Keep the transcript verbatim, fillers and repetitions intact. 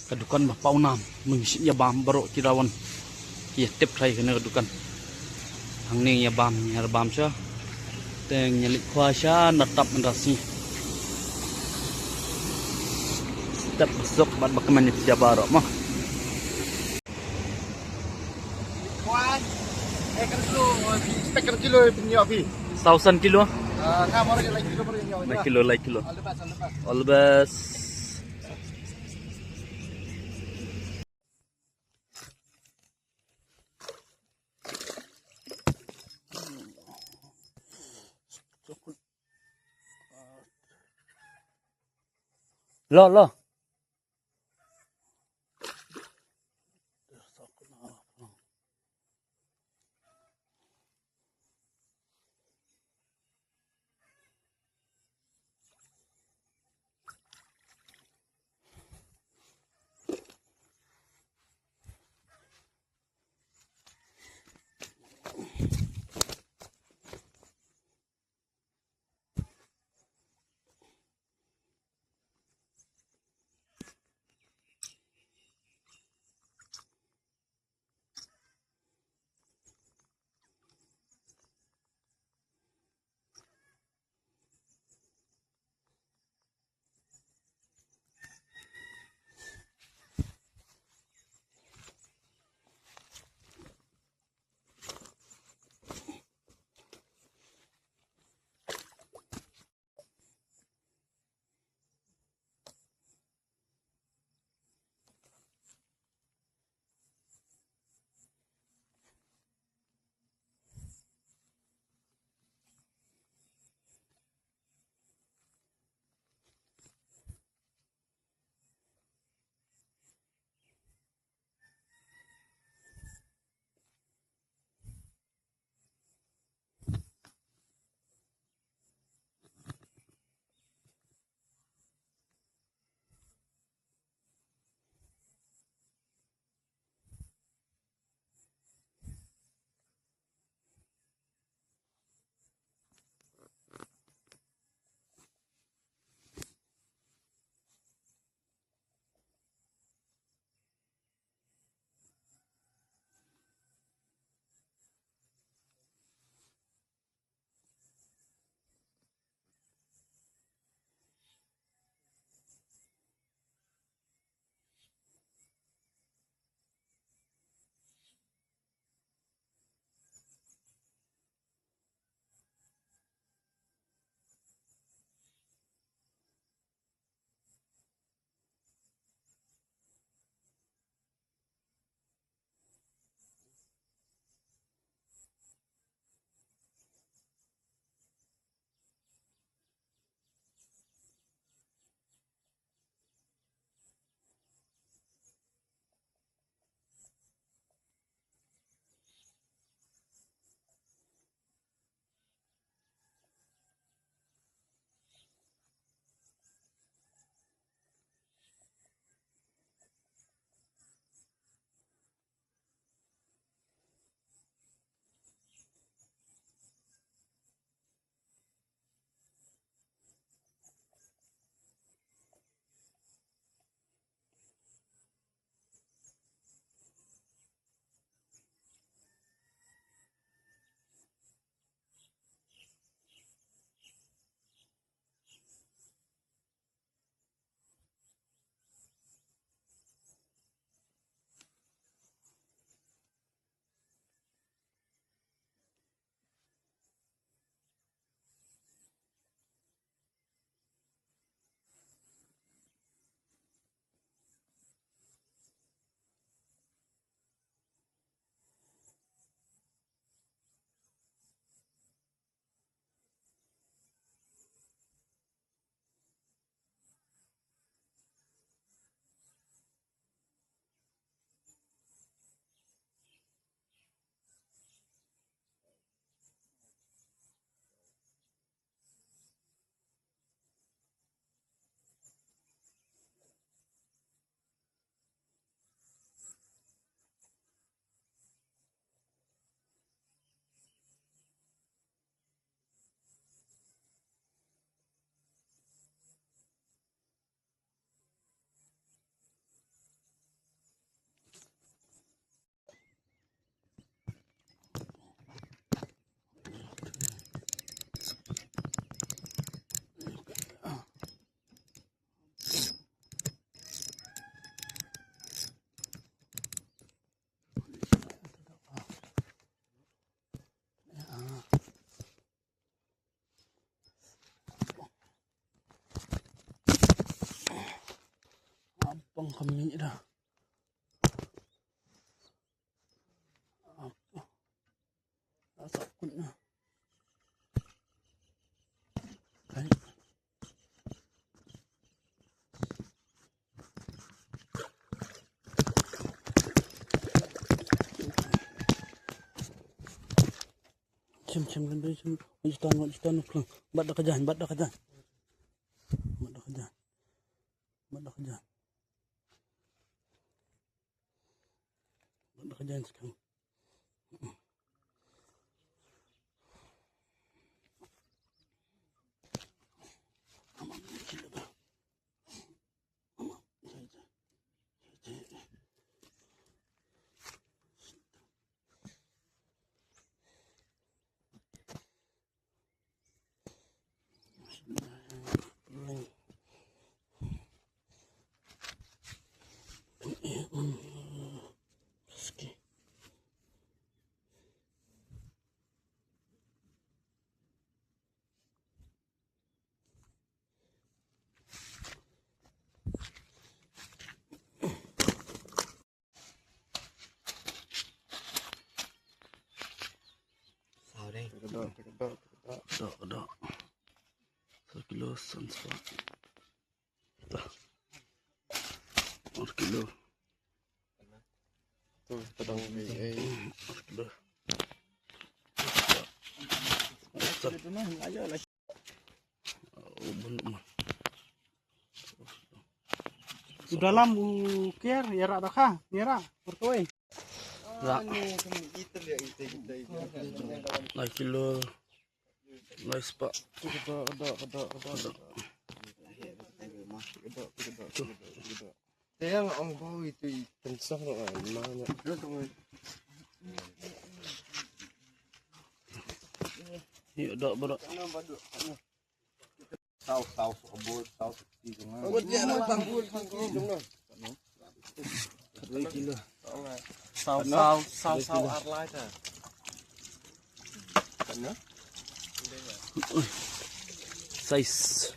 Ka dukan ba paw nam, mynshit ïa bam baroh ki rawan. Ïa tip trai kane ka dukan. Hangne ïa bam, ïa bam sha. Teng ïa leit khwa sha na tap mynta sngi. Tap suk bad ba kmen ïa baroh ma. Saw san kilo? Lai kilo, lai kilo. All the best, all the best. Lo, lo. Pang kam ni da. Apa? Asa kut na. Kai. Chim, chim, chim, chim. Wan ston, wan ston, plung. Bat da ka jan, bat da ka jan. Bat da ka jan. Bat da ka jan. Bat da ka jan skang. Saw dei. Ka dok, ka dok, ka dok. Dok, dok. Saw kilo san spah. Dah. Ar kilo. Tu, tadang, eh, eh. Ar kilo. U dalam u kiar, ïa rak dakha, ïa rak, perkawai. Rak. Lai kilo, lai spah. Kedok, kedok, kedok, kedok. Te ïa nga ong ba itu i tensang lo ai ma nya. Ïa dok ba dok. Saw, saw, saw, bol, saw, saw, saw, saw, saw, saw, saw, ar lai ta. Size.